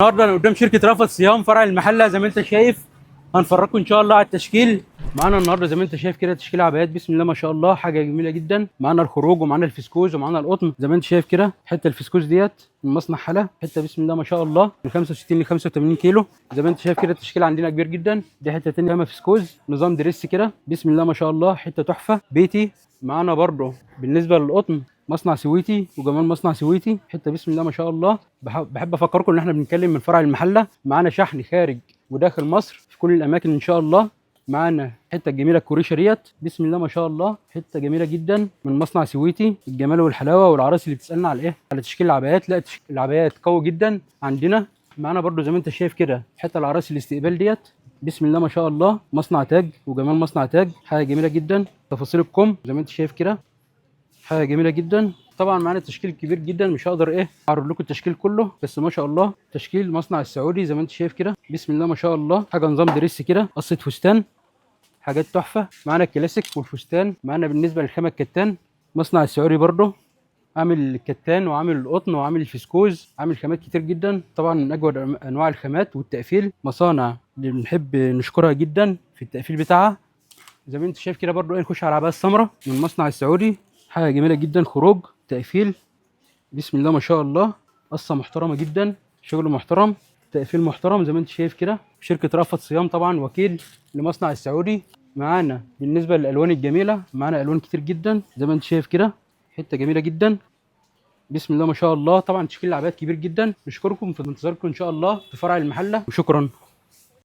النهارده انا قدام شركة رأفت صيام فرع المحلة زي ما انت شايف. هنفرجكم ان شاء الله على التشكيل. معانا النهارده زي ما انت شايف كده تشكيل عبايات بسم الله ما شاء الله، حاجة جميلة جدا. معانا الخروج ومعانا الفسكوز ومعانا القطن زي ما انت شايف كده. حتة الفسكوز ديت من مصنع حلا، حتة بسم الله ما شاء الله من 65 ل 85 كيلو زي ما انت شايف كده. التشكيل عندنا كبير جدا. دي حتة تانية خامة فسكوز نظام دريس كده بسم الله ما شاء الله، حتة تحفة بيتي. معانا برضه بالنسبة للقطن مصنع سويتي وجمال مصنع سويتي، حتة بسم الله ما شاء الله. بحب افكركم ان احنا بنتكلم من فرع المحلة. معانا شحن خارج وداخل مصر في كل الاماكن ان شاء الله. معانا الحتة الجميلة الكوريشه ديت بسم الله ما شاء الله، حتة جميلة جدا من مصنع سويتي. الجمال والحلاوه والعرايس اللي بتسالنا على ايه، على تشكيل العبايات. لا تشكيل العبايات قوي جدا عندنا. معانا برضو زي ما انت شايف كده حتة العرايس الاستقبال ديت بسم الله ما شاء الله، مصنع تاج وجمال مصنع تاج، حاجة جميلة جدا. تفاصيل الكم زي ما انت شايف كده حاجة جميلة جدا. طبعا معانا تشكيل كبير جدا، مش هقدر ايه اعرض لكم التشكيل كله، بس ما شاء الله تشكيل مصنع السعودي زي ما انت شايف كده بسم الله ما شاء الله. حاجة نظام دريس كده، قصة فستان، حاجات تحفة. معانا الكلاسيك والفستان. معانا بالنسبة للخامه الكتان مصنع السعودي برضه، عامل الكتان وعامل القطن وعامل الفسكوز، عامل خامات كتير جدا. طبعا من اجود انواع الخامات والتقفيل، مصانع اللي بنحب نشكرها جدا في التقفيل بتاعها زي ما انت شايف كده. برضو ايه نخش على العباية السمراء من المصنع السعودي، حاجة جميلة جدا، خروج تقفيل بسم الله ما شاء الله، قصة محترمه جدا، شغل محترم، تقفيل محترم زي ما انت شايف كده. شركة رأفت صيام طبعا وكيل لمصنع السعودي. معانا بالنسبة للالوان الجميلة، معانا الوان كتير جدا زي ما انت شايف كده، حتة جميلة جدا بسم الله ما شاء الله. طبعا تشكيل العبايات كبير جدا. نشكركم في انتظاركم ان شاء الله في فرع المحلة، وشكرا.